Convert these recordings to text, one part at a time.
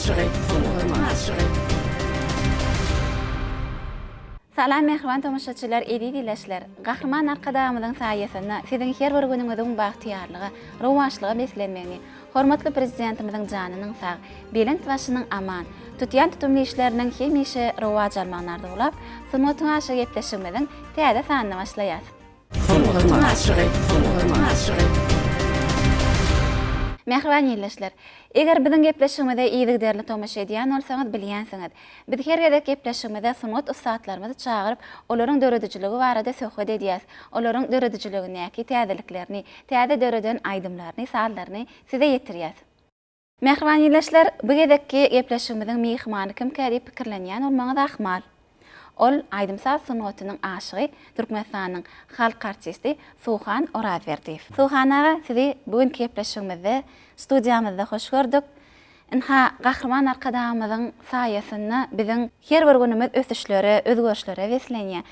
aşygy, sungatyň aşygy. Salam mähriban tomaşaçylar, eziz ildeşler! Gahryman Arkadagymyzyň saýasynda siziň her bir günüňiziň bagtyýarlyga, rowaçlyga beslenmegini, hormatly Prezidentimiziň janynyň sag, belent başynyň aman, tutýan tutumly işleriniň hemişe rowaç almagyny arzuwlap, Sungatyň aşygy gepleşigimiziň täze sanyny başlaýas. Sungatyň aşygy, sungatyň aşygy. Mähriban ildeşler! Eger biziň gepleşigimize yzygiderli tomaşa edýän bolsaňyz bilýänsiňiz. Biz her gezek gepleşigimize sungat ussatlarymyzy çagyryp, olaryň döredijiligi barada söhbet edýäs. Olaryň döredijiligindäki täzeliklerini, täze döreden aýdymlaryny, sazlaryny size ýetirýäs. Mähriban ildeşler, bu gezekki gepleşigimiziň myhmany kimkä diýip pikirlenýän bolmagyňyz ahmal. Ol aýdym-saz sungatynyň aşygy, Türkmenistanyň halk artisti Suhan Orazberdiýew. Suhan aga, sizi bu günki gepleşigimizde, studiýamyzda hoş gördük. Ynha, Gahryman Arkadagymyzyň saýasynda biziň her bir günümiz ösüşlere, özgerişlere beslenýär.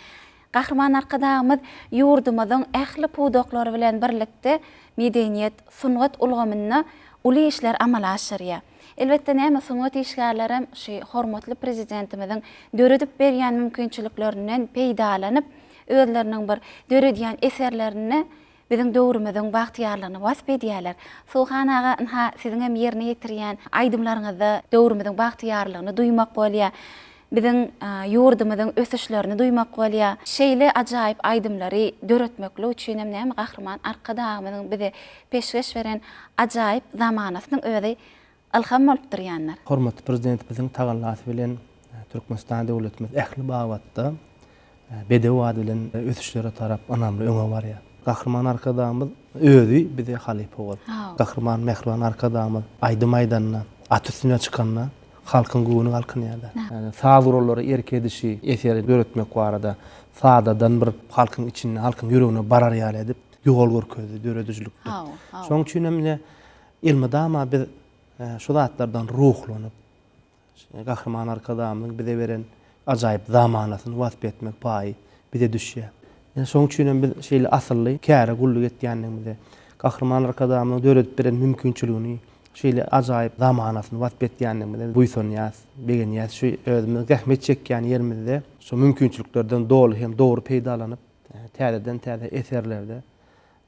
Gahryman Arkadagymyz ýurdumyzyň ähli pudaklary bilen birlikde medeniýet, sungat ulgamynda uly işler amala aşyrýar. Elbetde näme sungat işgärlerem şu hormatly Prezidentimiziň döredip berýän mümkinçiliklerinden peýdalanyp, özleriniň bir döredýän eserlerinde biziň döwrümiziň bagtyýarlygyny wasp edýärler. Suhan aga ynha siziňem ýerine ýetirýän aýdymlaryňyzda döwrümiziň bagtyýarlygyny duýmak bolýar. Biziň ýurdumyzyň ösüşlerini duýmak bolýar. Şeýle ajaýyp aýdymlary döretmeklik üçinem näme Gahryman Arkadagymyzyň bize peşgeş beren ajaýyp zamanasynyň özi ylham bolup durýandyr. Hormatly Prezidentimiziň tagallasy bilen Türkmenistan döwletimiz ähli babatda bedew ady bilen ösüşlere tarap ynamly öňe barýar. Gahryman Arkadagymyz özi bize halypa boldy. Gahryman mähriban Arkadagymyz aýdym aýdanda, at üstüne çykanda halkyň göwni galkynýardy. Saz gurallary erk edişi, eseri döretmek barada sadadan bir halkyň içinde, halkyň ýüregine barar ýaly edip ýol görkezdi döredijilikde. Şonuň üçin hem ine elmydama biz şu zatlardan ruhlanyp, Gahryman Arkadagymyzyň bize beren ajaýyp zamanasyny wasp etmek paýy bize düşýär. Ine, şonuň üçin hem biz şeýle asylly käre gulluk etýändigimize, Gahryman Arkadagymyzyň döredip beren mümkinçiligini, şeýle ajaýyp zamanasyny wasp etýändigimize buýsanýarys, begenýäris. Şu özümiziň zähmet çekýän ýerimizde şu mümkinçiliklerden doly hem dogry peýdalanyp, täzeden-täze eserlerde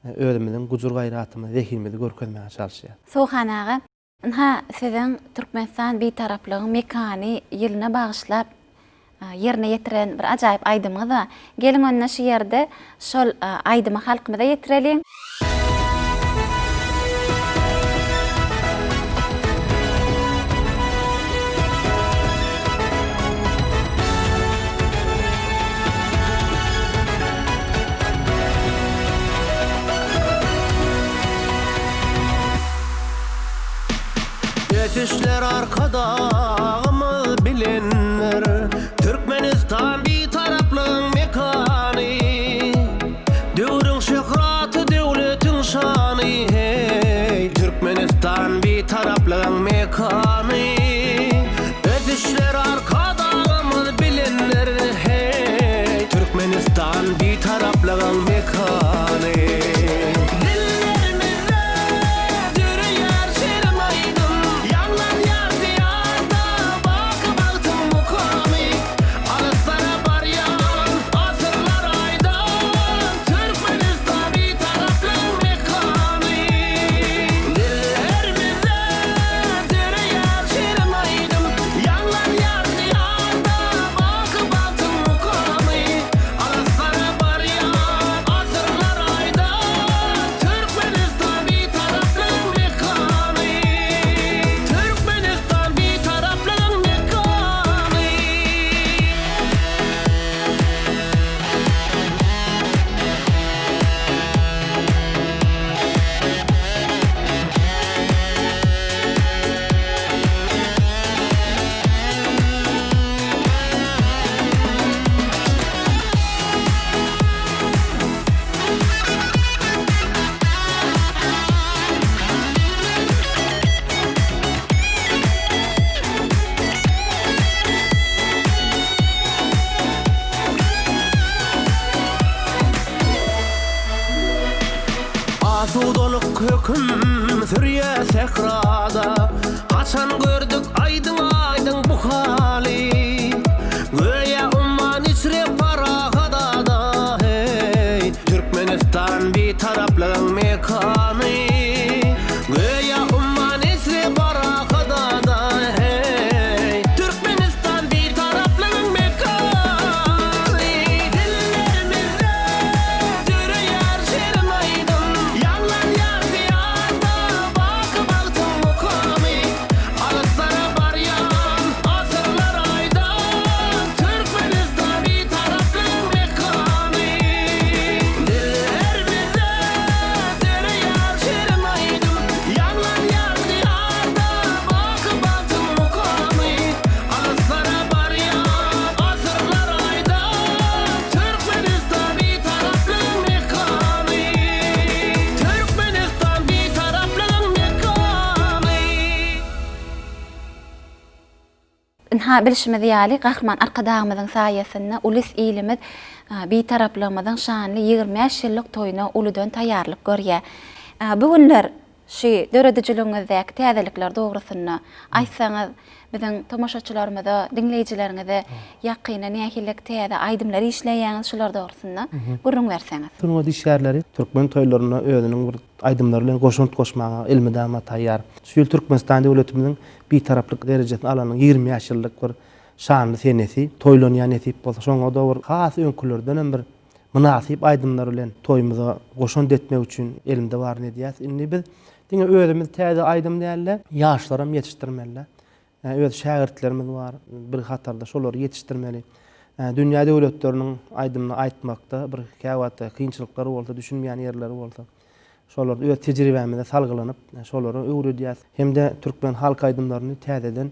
özümiziň gujur-gaýratymyzy, zehinimizi görkezmäge çalyşýarys. Suhan aga, Ynha, siziň Türkmenistan Bitaraplygyň mekany ýylyna bagyşlap ýerine ýetiren bir ajaýyp aýdymyňyz bar. Geliň onda şu ýerde şol aýdymy halkymyza ýetireliň. Ösüşler Arkadagymyz bilendir, Türkmenistan Bitaraplygyň mekany. Döwrüň şöhraty, döwletiň şany, heý, Türkmenistan Bitaraplygyň mekany. Ösüşler Arkadagymyz bilendir, heý, Türkmenistan Bitaraplygyň mekany. Dillerimizde döreýär şirin aýdym, Ýaňlanýar Diýarda baky bagtyň mukamy. Alyslara barýan asyrlar aýdan, Türkmenistan Bitaraplygyň mekany. Dillerimizde döreýär şirin aýdym, Ýaňlanýar Diýarda baky bagtyň mukamy. Alyslara barýan asyrlar aýdan, Türkmenistan Bitaraplygyň mekany. Türkmenistan Bitaraplygyň mekany. Asudalyk höküm sürýär sährada, Haçan gördük aýralyk. Aýdyň aýdyň bu haly. Göýä umman içre parahat ada, heý. Türkmenistan Bitaraplygyň mekany. Göýä umman içre parahat ada, heý. Türkmenistan Bitaraplygyň mekany. Dillerimizde döreýär şirin aýdym. Ýaňlanýar Diýarda baky bagtyň mukamy. Alyslara barýan asyrlar aýdan Türkmenistan Bitaraplygyň mekany. Diller bizde döreýär şirin aýdym, Ýaňlanýar Diýarda baky bagtyň mukamy. Alyslara barýan asyrlar aýdan Türkmenistan Bitaraplygyň mekany. Türkmenistan Bitaraplygyň mekany. Ynha, bilşimiz ýaly, Gahryman Arkadagymyzyň saýasynda ulus ilimiz Bitaraplygymyzyň şanly 25 ýyllyk toýuna uludan taýýarlyk görýär. Bu günler şu döredijiligiňizdäki täzelikler dogrusynda aýtsaňyz, biziň tomaşaçylarymyza, diňleýjileriňize ýakynda nähili täze aýdymlar işleýäňiz, şular dogrusynda gürrüň berseňiz. Sungat işgärleri türkmen toýlarynda özüniň bir aýdymlary bilen goşant goşmaga elmydama taýýar. Şu ýyl Türkmenistan döwletimiziň Bitaraplyk derejesini alanyň 25 ýyllyk bir şanly senesi toýlanýar nesip bolsa. Şoňa-da bir has öňkülerdenem bir mynasyp aýdymlar bilen toýumyza goşant etmek üçin elimde baryny edýäs. Indi biz diňe özümiz täze aýdym däl-de, ýaşlaram ýetişdirmeli. Öz şägirtlerimiz bar, bir hatarda şolary ýetişdirmeli. Dünýä döwletleriniň aýdymyny aýtmakda bir käwagt kynçylyklar bolsa, düşünmeýän ýerleri bolsa, şolary öz tejribämize salgylanyp, şolara öwredýäs. Hem-de türkmen halk aýdymlaryny täzeden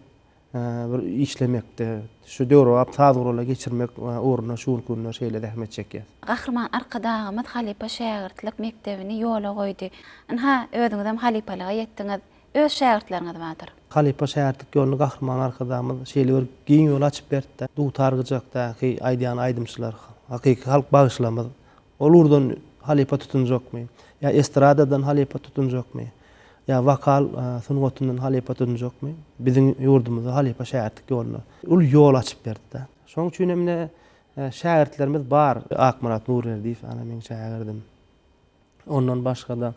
bir işlemekde, şu döwrebap saz gurala geçirmek ugrunda şu günki günde şeýle zähmet çekýäs. Gahryman Arkadagymyz halypa-şägirtlik mekdebini ýola goýdy. Ynha, özüňizem halypalyga ýetdiňiz. Öz şägirtleriňiz bardyr. Halypa-şägirtlik ýoluny Gahryman Arkadagymyz şeýle bir giň ýol açyp berdi-de, dutar-gyjakdaky aýdýan aýdymçylar, hakyky halk bagşylarymyz ol ugurdan halypa tutunjakmy, ýa estradadan halypa tutunjakmy, ýa wokal sungatyndan halypa tutunjakmy, biziň ýurdumyzda halypa-şägirtlik ýoluna uly ýol açyp berdi-de. Şonuň üçin hem ine şägirtlerimiz bar. Akmyrat Nurberdiýew ana meň şägirdim. Ondan başga-da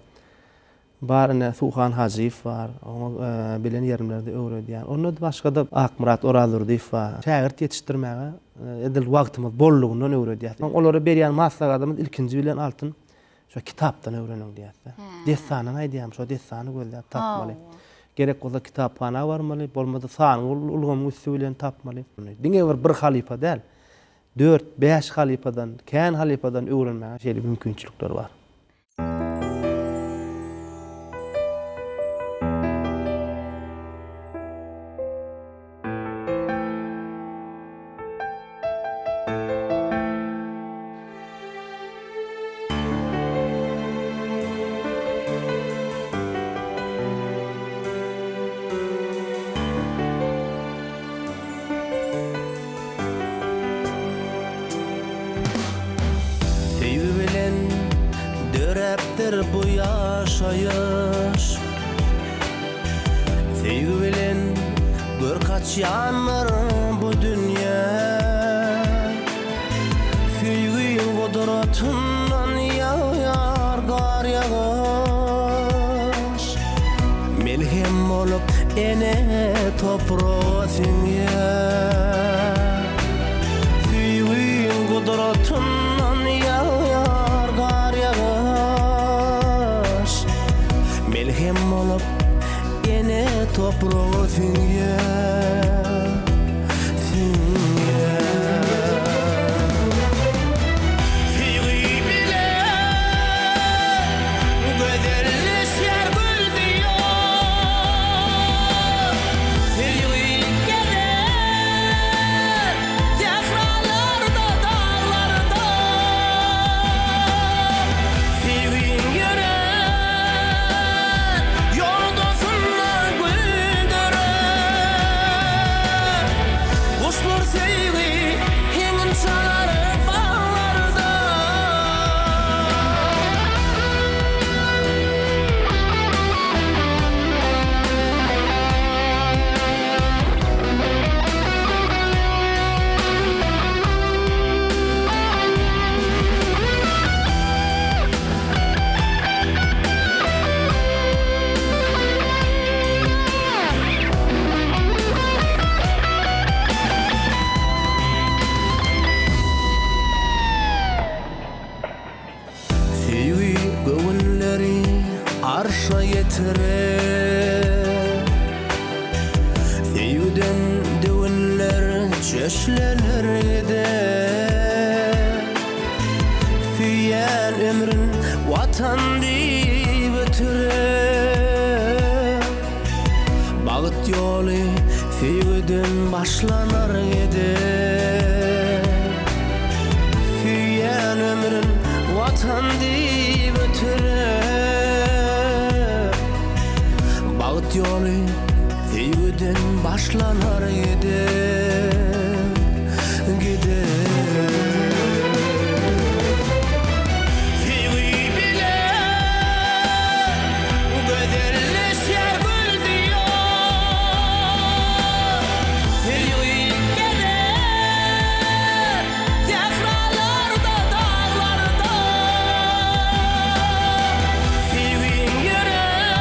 bar ine Suhan Hajyýew bar, oňa bilen ýerimlerde öwredýän. Ondan başga-da Akmyrat Orazdurdyýew bar. Şägirt ýetişdirmäge edil wagtymyz bollugyndan öwredýäs. Olara berýän maslahatymyz ilkinji bilen altyn şo kitapdan öwreniň diýýäs-de. Dessandan aýdýaryn, şo dessany gözläp tapmaly. Gerek bolsa kitaphana barmaly, bolmasa sanly ulgamyň üsti bilen tapmaly. Diňe bir bir halypa däl, Dört, bäş halypadan, kän halypadan öwrenmäge şeýle mümkinçilikler bar. Söýgi bilen döräpdir bu ýaşaýyş Söýgi bilen görk açýandyr bu dünýä Söýgiň gudratyndan ýagýar gar ýagyş Melhem bolup ene topraga siňýär. Söýgiň gudratyndan ýagýar gar ýagyş. Melhem bolup ene topraga siňýär, siňýär. Söýgi bilen Gözelleşýär gül diýar, Söýgi gezer sähralarda, daglarda. Söýgiň ýörän ýodasynda gül dörär. Höşlener gider. Söýýän ömrün Watan diýip ötürer. Bagt ýoly söýgüden başlanar gider. Söýýän ömrün Watan diýip ötürer. Bagt ýoly söýgüden başlanar gider, gider. Söýgi bilen gözelleşýär gül diýar. Söýgi gezer sähralarda, daglarda. Söýgiň ýörer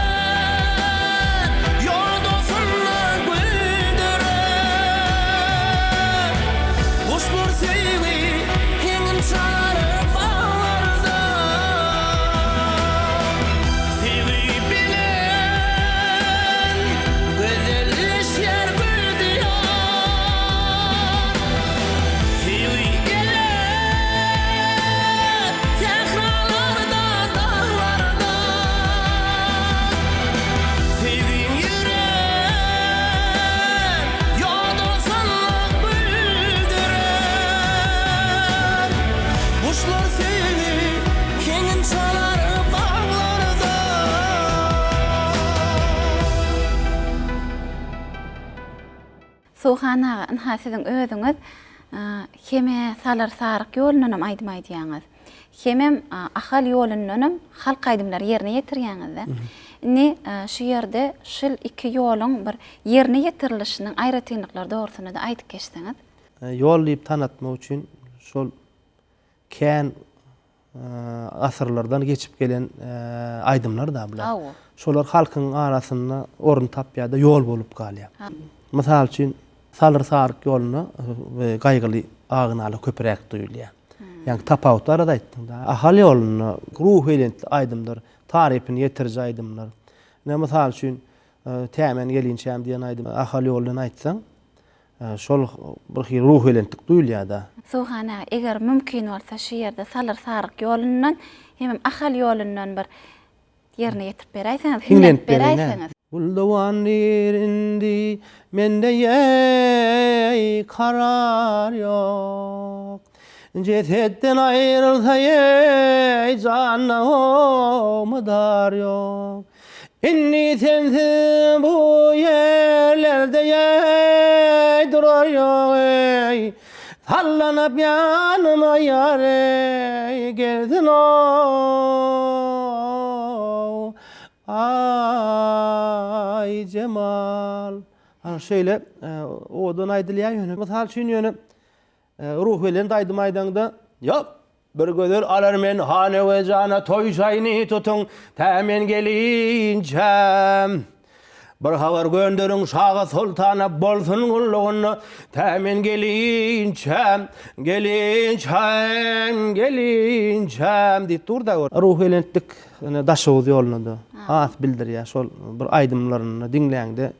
ýodasynda güldürer. Guşlar söýgi heňin çalar baglarda. Söýgi bilen gözelleşýär gül diýar. Söýgi geler sähralarda, daglarda. Söýgiň ýüren ýodasynda güldürer. Guşlar söýgi heňin çalar baglarda. Suhan aga, ynha siziň özüňiz heme Salyr Saryk ýolundanam aýdym aýdýaňyz. Hemem Ahal ýolundanam halk aýdymlary ýerine ýetirýäňiz-de. Indi şu ýerde şul iki ýoluň bir ýerine ýetirilişiniň aýratynlyklary dogrusynda-da aýdyp geçseňiz. Ýol diýip tanatmak üçin şol kän asyrlardan geçip gelen aýdymlar-da bular. Şolar halkyň arasynda orun tapýar-da, ýol bolup galýar. Mysal üçin, Salyr Saryk ýolunda gaýgyly agy-nala köpräk duýulýar. Ýagny tapawut barada aýtdyň-da. Ahal ýolunda ruhubelentli aýdymlar, tarypyny ýetiriji aýdymlar. Ine, mysal üçin, Tämen gelinçäm diýen aýdymy Ahal ýolundan aýtsaň, Şol bir hili ruhubelentlik duýulýar-da. Suhan aga, eger mümkin bolsa şu ýerde Salyr Saryk ýolundan hemem Ahal ýolundan bir ýerine ýetirip beräýseňiz, hiňlenip beräýseňiz. Güldogan diýr indi mende ýeý karar ýok. Jesetden aýrylsa ýeý janda mydar ýok. Indi sensiz bu ýerlerde ýeý durar ýok eý Sallanyp ýanyma ýar eý gelsin ow Aý Jemal. Ana şeýle owadan aýdylýar ýöne mysal üçin ýöne Ruhubelent aýdym aýdaňda ýok Bir gözel alar men Hanöwez jana toý şaýyny tutuň, tä men gelinçäm. Bir habar gönderiň şaga soltana bolsun gullugynda, tä men gelinçäm, gelinçäm, gelinçäm diýip dur-da gör. Ruhubelentlik ine Daşoguz ýolunda-da has bildirýär. Şol bir aýdymlaryny diňläňde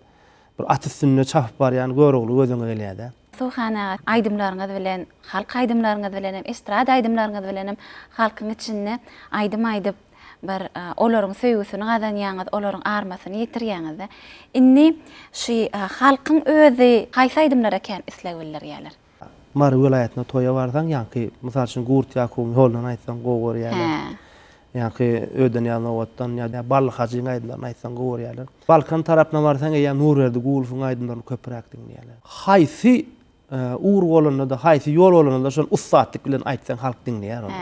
bir at üstünde çapyp barýan Görogly göz öňüňe gelýär-de. Suhan aga, aýdymlaryňyz bilen, halk aýdymlaryňyz bilenem, estrada aýdymlaryňyz bilenem halkyň içinde aýdym aýdyp, bir olaryň söýgüsini gazanýaňyz, olaryň armasyny ýetirýäňiz-de. Indi şu halkyň özi haýsy aýdymlara kän isleg bildirýärler? Mary welaýatyna toýa barsaň, ýaňky, mysal üçin, Gurt Ýakubyň ýolundan aýtsaň gowy görýärler. Ýaňky Ödenýaz Nobatdan ýa Bally Hajyň aýdymlaryny aýtsaň gowy görýärler. Balkan tarapyna barsaň eýýäm Nurberdi Gulowyň aýdymlaryny köpräk diňleýärler. Haýsy ugur bolanda-da, haýsy ýol bolanda-da şony ussatlyk bilen aýtsaň halk diňleýär ony.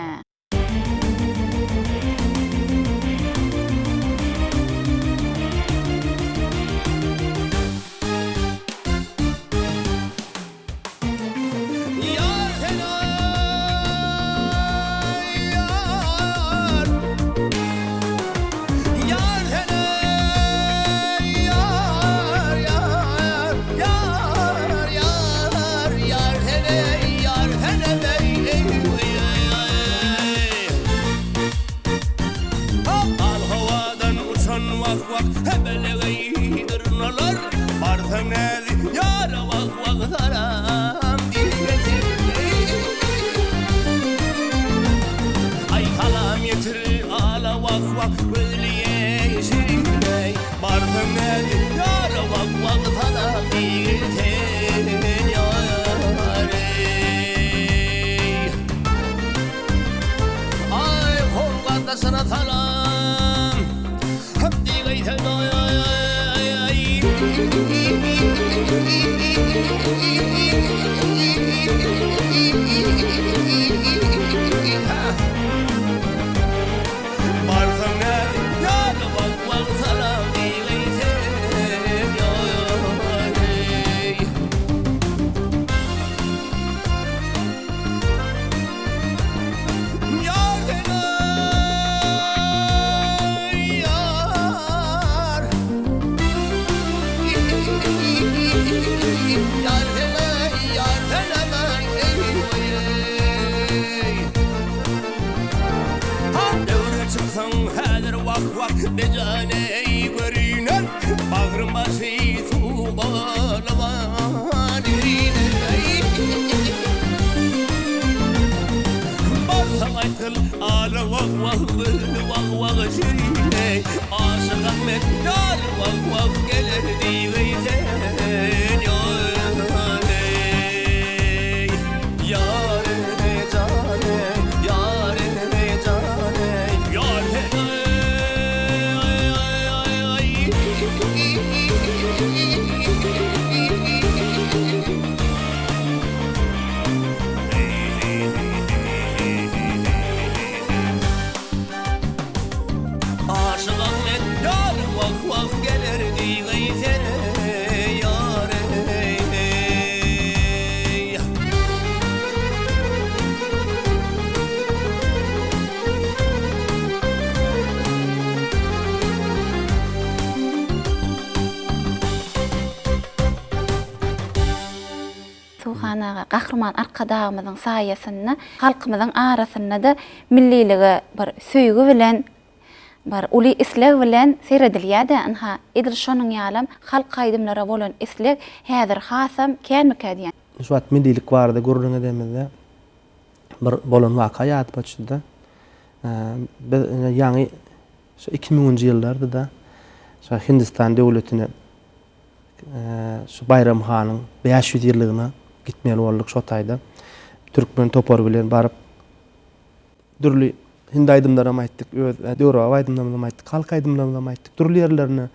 Ýar sen-aý, ýar. Ýar sen-aý, ýar, ýar, ýar, ýar, ýar sen-eý, ýar sen-eý, eý-eý-eý. Al howadan uçan wah-wah, Hebelegeý durnalar, Barsaň näzi ýara wah-wah salam. sen ýar eý. Aý hol gardaşyna salam Hep diýgeý sen aý aý aý aý. Barsaň nädip ýar wah wah salam diýgeý sen ýar eý. Ýar sen eý ýar. Ýar sen eý ýar sen eý eý. Döwre çyksaň häzir wah-wah bejäneý görüner, Bagrym başy suw balaban iriner. Barsaň aýtgyl ala wah-wah gül wah-wah şirineý, Aşyk Ahmet ýar wah-wah geler diýgeý sen ýar eý. Ýar eý jan eý, ýar eý jan eý, ýar eý Aşyk Ahmet ýar wah-wah geler diýgeý sen eý ýar eý. Suhan aga, Gahryman Arkadagymyzyň saýasynda halkymyzyň arasynda-da millilige bir söýgi bilen, bir uly isleg bilen seredilýär-dä, ynha, edil şonuň ýalam halk aýdymlara bolan isleg häzir hasam känmikä diýýän. Şu wagt millilik barada gürrüň edemizde bir bolan waka ýadyma düşdi-de. Biz ine ýaňy şu iki müňünji ýyllardy-da, şu Hindistan döwletine şu Baýram hanyň 500 ýyllygyna gitmeli bolduk şo taýda. Türkmen topary bilen baryp dürli hindi aýdymlaram aýtdyk, öz döwrebap aýdymlarymyzam aýtdyk, halk aýdymlarymyzam aýtdyk. Dürli ýerlerine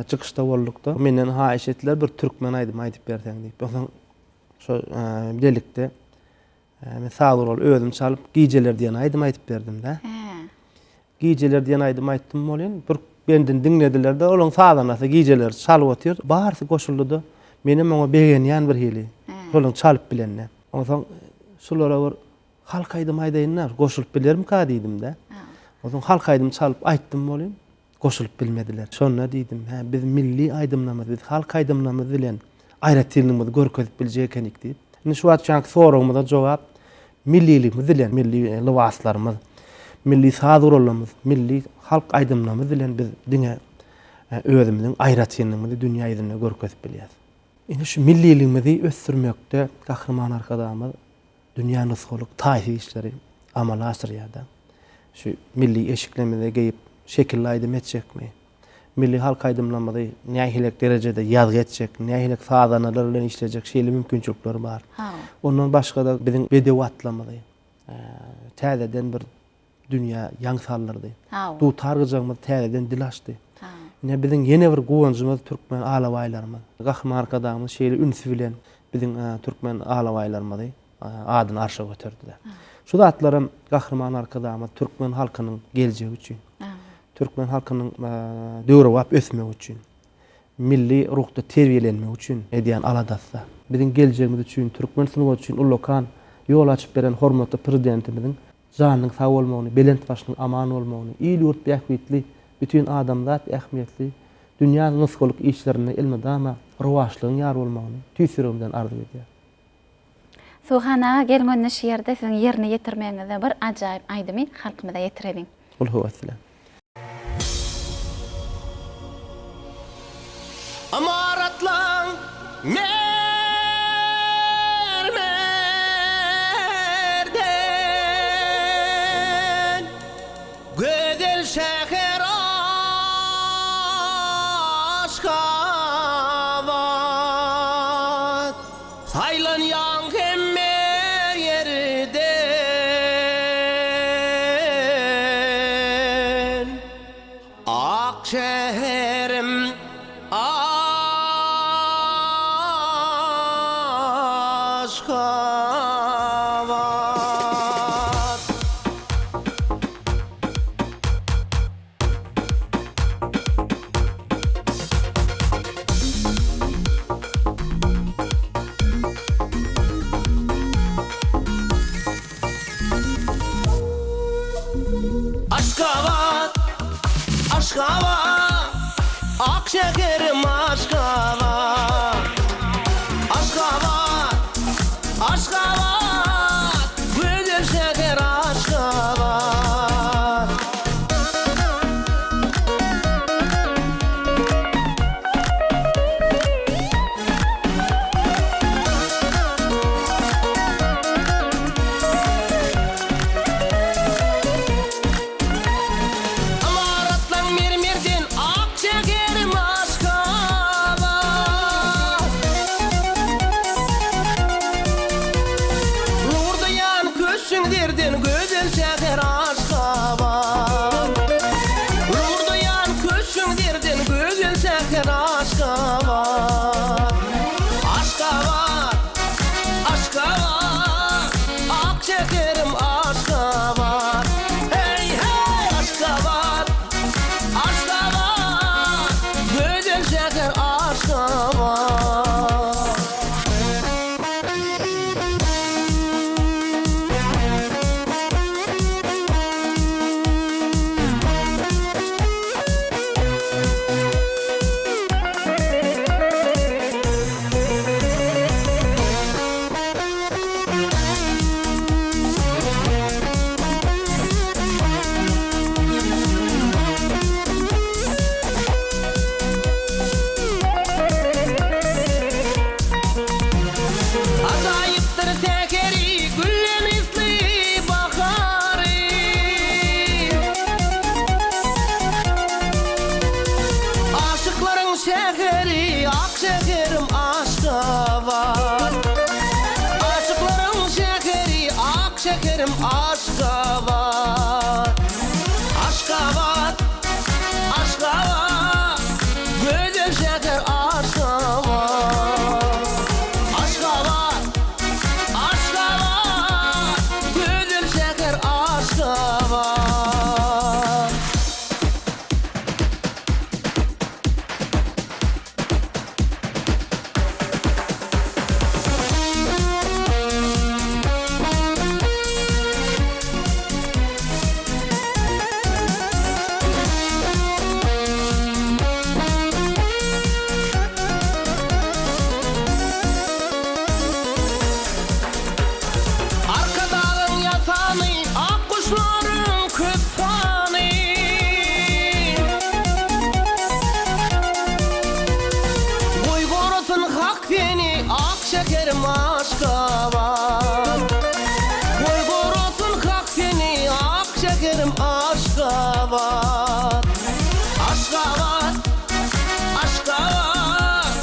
çykyşda bolduk-da. Menden haýyş etdiler, bir türkmen aýdymy aýdyp berseň diýip. Onsoň şo bilelikde men saz guraly özüm çalyp, Gijeler diýen aýdymy aýdyp berdim-de. Gijeler diýen aýdymy aýtdym welin, bir bendini diňlediler-de, olaň sazandasy gijeleri çalyp otyr. Barysy goşuldy-da, menem oňa begenýän birhili, şolaň çalyp bilenine. Onsoň şulara bir Halk aýdymy aýdaýyn-da, goşulyp bilermika diýdim-de. Onsoň halk aýdymy çalyp aýtdym welin, goşulyp bilmediler. Şonda diýdim, hä, biz milli aýdymlarymyz, biz halk aýdymlarymyz bilen aýratynlygymyzy görkezip biljek ekenik diýip. Indi şu wagt şaňky soragymyza jogap milliligimiz bilen, milli lybaslarymyz, milli saz gurallarymyz, milli halk aýdymlarymyz bilen biz diňe özümiziň aýratynlygymyzy dünýä ýüzünde görkezip bilýäris. Indi şu milliligimizi ösdürmekde Gahryman Arkadagymyz dünýä nusgalyk taýsyz işleri amala aşyrýar-da. Şu milli eşiklerimizi geýip, şekilli aýdym etjekmi? Milli halk aýdymlarymyzy nähilek derejede ýazgy etjek, nähilek sazandalar bilen işlejek şeýle mümkinçilikler bar. Ondan başga-da biziň bedew atlarymyzy täzeden bir dünýä ýaň saldyrdy. Dutar gyjagymyz täzeden dil açdy. Ine biziň ýene bir guwanjymyz türkmen alabaýlarymyz. Gahryman Arkadagymyz şeýle ünsi bilen biziň türkmen alabaýlarymyzy adyny arşa göterdiler. Şu zatlaram Gahryman Arkadagymyz türkmen halkynyň geljegi üçin, türkmen halkynyň döwrebap ösmegi üçin, milli ruhda terbiýelenmegi üçin edýän aladasy. Biziň geljegimiz üçin, türkmen sungaty üçin ullakan ýol açyp beren hormatly Prezidentimiziň Janynyň sag bolmagyny, belent başynyň aman bolmagyny, il-ýurt bähbitli, bütin adamzat ähmiýetli, dünýä nusgalyk işlerinde elmydama rowaçlygyň ýar bolmagyny tüýs ýüregimden arzuw edýärin. Suhan aga geliň onda şu ýerde siziň ýerine ýetirmegiňizde bir ajaýyp aýdymy halkymyza ýetireliň. Uly höwes bilen. Ymaratlaň mermerden, Gözel şäher Aşgabat. Saýlanýaň hemme ýerden. Ak şäherim Aşgabat. Aşgabat, Aşgabat, ak şäherim Aşgabat. Aşgabat, Aşgabat, gözel şäher Aşgabat. Ymaratlaň mermerden ak şäherim Aşgabat. Nurdaýan köşgüň zerden gözel şäher Aşgabat. Nurdaýan köşgüň zerden gözel şäher Aşgabat. Aşgabat, Aşgabat, ak şäherim Aşgabat. Heý, heý, Aşgabat, Aşgabat, gözel şäher Aşgabat. Ajaýypdyr säheri, güllen ysly bahary. Aşyklaryň şäheri, ak şäherim Aşgabat. Aşyklaryň şäheri, ak şäherim Aşgabat. Aşgabat, Aşgabat, gözel şäher Aşgabat. Aşgabat, Aşgabat, gözel şäher Aşgabat. Arkadagyň ýasany, ak guşlaryň köp sany. Goý gorasyn Hak seni, ak şäherim Aşgabat. Goý gorasyn Hak seni, ak şäherim Aşgabat. Aşgabat, Aşgabat,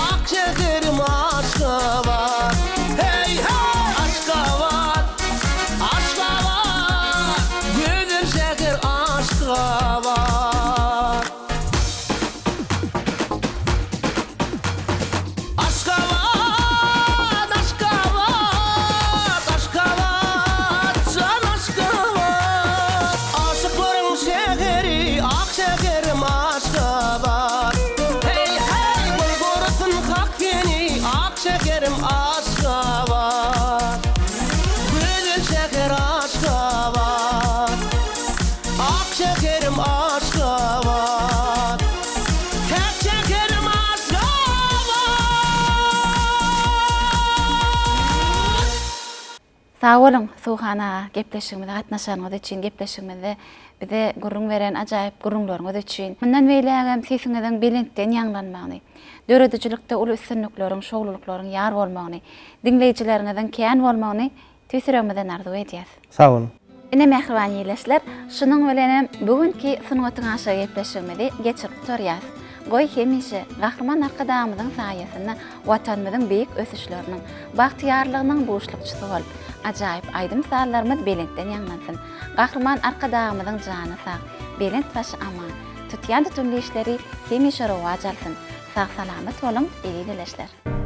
ak şäherim Aşgabat. Heý, heý, Aşgabat, Aşgabat, gözel şäher Aşgabat. Aşgabat, Aşgabat, Aşgabat, jan Aşgabat. Aşyklaryň şäheri, ak şäherim Aşgabat. Heý, heý, goý gorasyn Hak seni, ak şäherim Aşgabat. Gözel şäher Aşgabat. Ak şäherim Aşgabat. Täk şäherim Aşgabat. Sag boluň, Suhan aga, gepleşigimize gatnaşanyňyz üçin, gepleşigimizde bize gürrüň beren ajaýyp gürrüňleriňiz üçin. Mundan beýlägem sesiňiziň belentden ýaňlanmagyny, döredijilikde uly üstünlikleriň, şowlulyklaryň ýar bolmagyny, diňleýjileriňiziň kän bolmagyny Tüýs ýüregimizden arzuw edýäs. Sag boluň. Ine mähriban ildeşler, şunuň bilenem bu günki Sungatyň aşygy gepleşigimizi geçirip gutarýas. Goý, hemişe Gahryman Arkadagymyzyň saýasynda Watanymyzyň beýik ösüşleriniň, bagtyýarlygynyň buşlukçysy bolup, ajaýyp aýdym-sazlarymyz belentden ýaňlansyn! Gahryman Arkadagymyzyň jany sag, belent başy aman, tutýan tutumly işleri hemişe rowaç alsyn! Sag-salamat boluň, eziz ildeşler!